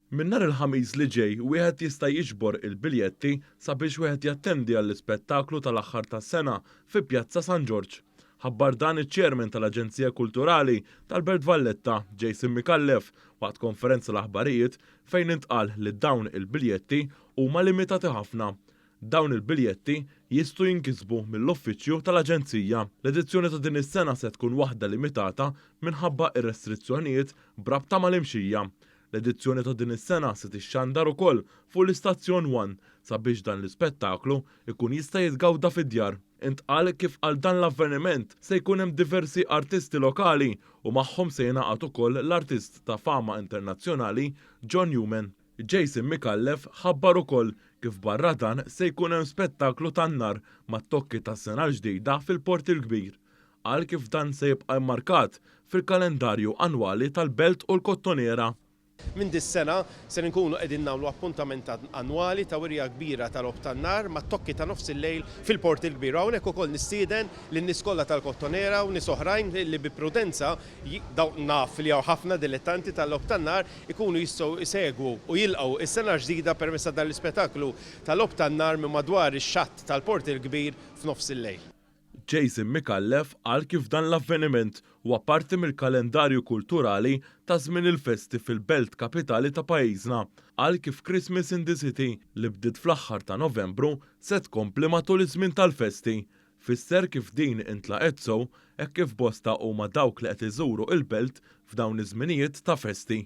Minn nhar il-Ħamis li ġej wieħed jista' jiġbor il-biljetti sabiex wieħed jattendi għall-ispettaklu tal-aħħar tas-sena fi Pjazza San Ġorġ. Ħabbar dan iċ-Chairman tal-Aġenzija Kulturali tal-Belt Valletta, Jason Micallef, waqt konferenza l-aħbarijiet fejn intqal li dawn il-biljetti huma limitati ħafna. Dawn il-biljetti jistgħu jinkisbu mill-uffiċċju tal-Aġenzija. L-edizzjoni ta' din is-sena se tkun waħda limitata minħabba r-restrizzjonijiet b'rabta mal-imxija. L-edizzjoni ta' din is-sena se tixxandar ukoll fuq l-istazzjon One sabiex dan l-ispettaklu jkun jista' jitgawda fid-djar. Intqal kif għal dan l-avveniment se jkun hemm diversi artisti lokali u magħhom se jingħaqad ukoll l-artist ta' fama internazzjonali John Newman. Jason Micallef ħabbar ukoll kif barra dan se jkun hemm spettaklu tan-nar mat-tokki tas-sena l-ġdida fil-Port il-Kbir. Qal kif dan se jibqa' mmarkat fil-kalendarju annwali tal-Belt u l-Kottonera. Minn dis-sena ser inkunu qegħdin nagħmlu appuntament annwali ta' wirja kbira ta' logħob tan-nar mat-tokki ta' nofs il-lejl fil-Port il-Kbir. U hawnhekk ukoll nistieden lin-nies kollha tal-Kottonera u nies oħrajn li bi prudenza, dawn naf li hawn ħafna dilettanti tal-logħob tan-nar, ikunu jistgħu jsegwu u jilqgħu s-sena l-ġdida permezz ta' dan l-ispettaklu ta' logħob tan-nar minn madwar ix-xatt tal-Port il-Kbir f'nofs il-lejl. Jason Micallef qal kif dan l-avveniment huwa parti mill-kalendarju kulturali ta' żmien il-festi fil-belt kapitali ta' pajjiżna. Qal kif Christmas in the City li bdiet fl-aħħar ta' Novembru se tkompli matul iż-żmien tal-festi. Fisser kif din intlaqgħet sew hekk kif bosta huma dawk li qed iżuru l-belt f'dawn iż-żminijiet ta' festi.